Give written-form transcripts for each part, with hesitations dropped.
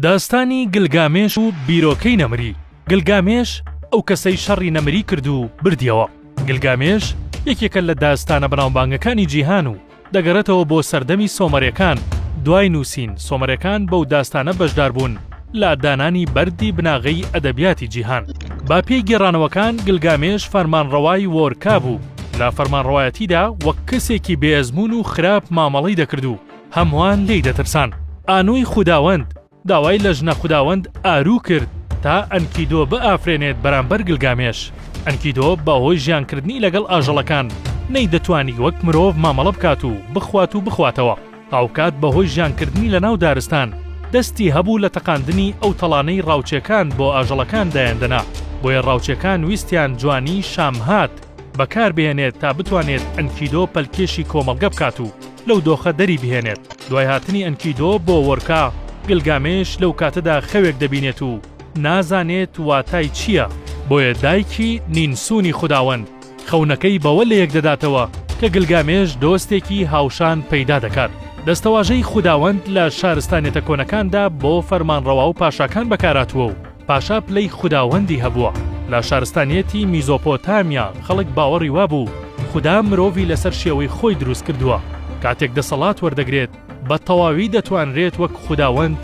داستانی گلگامێش و بیرۆکەی نەمری، گلگامێش ئەو کەسەی شەڕی نەمری کرد و بردیەوە. گلگامێش یەکێکە لە داستانە بەناوبانگەکانی جیهان و دەگەڕێتەوە بۆ سەردەمی سۆمەرێکان، دوای نووسین سۆمەرێکان بەو داستانە بەشداربوون لە دانانی بەردی بناغەی ئەدەبیاتی جیهان. بە پێی گێڕانەوەکان گلگامێش فەرمانڕەوای وۆرکا بوو، لە فەرمانڕەوایەتیدا وەک کەسێکی بێ ئەزموون و خراپ مامەڵەی دەکرد و هەمووان لێی دەترسان. ئانوی خوداوەند داوای لە ژنە خوداوەند ئاروو کرد تا ئەنکیدۆ بئافرێنێت بەرامبەر گلگامێش. ئەنکیدۆ بە هۆی ژیانکردنی لەگەڵ ئاژەڵەکان نەیدەتوانی وەک مرۆڤ مامەڵە بکات و بخوات و بخواتەوە. هاوکات بە هۆی ژیانکردنی لە ناو دارستان دەستی هەبوو لە تەقاندنی ئەو تەڵانەی ڕاوچێکان بۆ ئاژەڵەکان دایاندەنا، بۆیە ڕاوچێکان ویستیان جوانی شامهات بەکار بهێنێت تا بتوانێت ئەنکیدۆ پەلکێشی کۆمەڵگە بکات و لەو دۆخە دەری بهێنێت. دوای هاتنی ئەنکیدۆ بۆ وۆرکا، گلگامێش لەو کاتەدا خەوێک دەبینێت و نازانێت واتای چییە، بۆیە دایکی نینسونی خوداوەند خەونەکەی بەوە لەیەک دەداتەوە کە گلگامێش دۆستێکی هاوشان پەیدا دەکات. دەستەواژەی خوداوەند لە شارستانیەتە کۆنەکاندا بۆ فەرمانڕەوا و پاشاکان بەکارهاتووە و پاشا پلەی خوداوەندی هەبووە. لە شارستانیەتی میزۆپۆتامیا خەڵک باوەڕی وابوو خودا مرۆڤی لەسەر شێوەی خۆی دروست کردووە، کاتێک دەسەڵات وەردەگرێت بە تەواوی دەتوانرێت وەک خوداوەند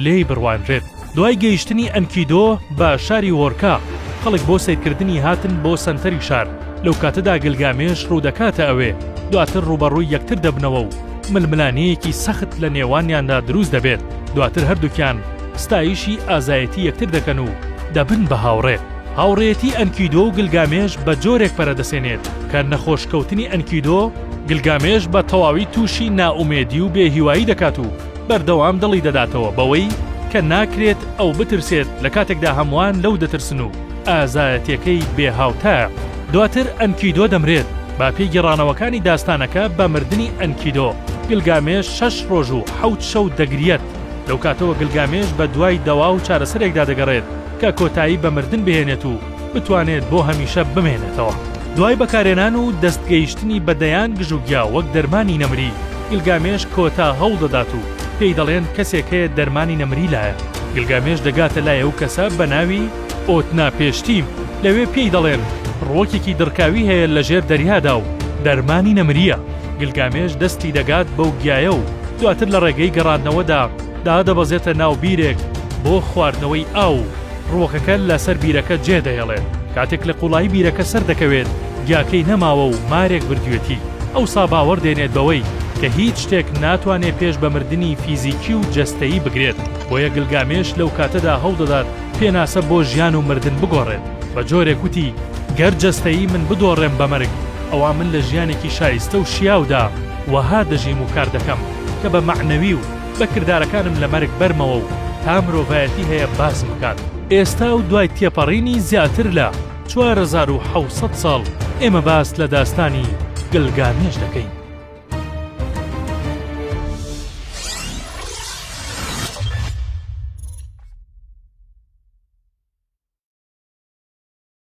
لێی بڕوانرێت. دوای گەیشتنی ئەنکیدۆ بە شاری وۆرکا، خەڵک بۆ سەیرکردنی هاتن بۆ سەنتەری شار، لەو کاتەدا گلگامێش ڕوودەکاتە ئەوێ، دواتر ڕووبەڕووی یەکتر دەبنەوە و ململانێیەکی سەخت لە نێوانیاندا دروست دەبێت، دواتر هەردووکیان ستایشی ئازایەتی یەکتر دەکەن و دەبن بە هاوڕێ. هاوڕێیەتی ئەنکیدۆ و گلگامێش بە جۆرێک پەرەدەسێنێت کە نەخۆشکەوتنی ئەنکیدۆ، گلگامێش بە تەواوی تووشی نائومێدی و بێ هیوایی دەکات و بەردەوام دڵی دەداتەوە بەوەی کە ناکرێت ئەو بترسێت لە کاتێکدا هەمووان لەو دەترسن و ئازایەتیەکەی بێ هاوتایە. دواتر ئەنکیدۆ دەمرێت، بە پێی گێڕانەوەکانی داستانەکە بە مردنی ئەنکیدۆ، گلگامێش شەش ڕۆژ و حەوت شەو دەگریەت، لەو کاتەوە گلگامێش بە دوای دەوا و چارەسەرێکدا دەگەڕێت کە کۆتایی بە مردن بهێنێت و بتوانێت بۆ هەمیشە بمێنێتەوە. دوای بەکارهێنان و دەستگەیشتنی بە دەیان گژوگیا وەک دەرمانی نەمری، گلگامێش کۆتا هەوڵ دەدات و پێی دەڵێن کەسێک هەیە دەرمانی نەمری لایە. گلگامێش دەگاتە لای ئەو کەسە بە ناوی ئۆتناپێشتیم، لەوێ پێی دەڵێن ڕووەکێکی دڕکاوی هەیە لە ژێر دەریادا و دەرمانی نەمرییە. گلگامێش دەستی دەگات بەو گیایە و دواتر لە ڕێگەی گەڕاندنەوەدا دادەبەزێتە ناو بیرێک بۆ خواردنەوەی ئاو و ڕووەکەکە لەسەر بیرەکە جێدەهێڵێت. کاتێک لە قوڵایی بیرەکە سەردەکەوێت گیاکەی نەماوە و مارێک بردوویەتی. ئەوسا باوەڕ دێنێت بەوەی کە هیچ شتێک ناتوانێ پێش بە مردنی فیزیکی و جەستەیی بگرێت، بۆیە گلگامێش لەو کاتەدا هەوڵدەدات پێناسە بۆ ژیان و مردن بگۆڕێت، بە جۆرێک وتی، گەر جەستەیی من بدۆڕێم بە مەرگ، ئەوا من لە ژیانێکی شایستە و شیاودا وەها دەژیم و کار دەکەم کە بە مەعنەوی و بە کردارەکانم لە مەرگ بەرمەوە و تا مرۆڤایەتی هەیە باسم بکات. ئێستا و دوای تێپەڕینی زیاتر لە 4700 ساڵ ئێمە باس لە داستانی گلگامێش دەکەین.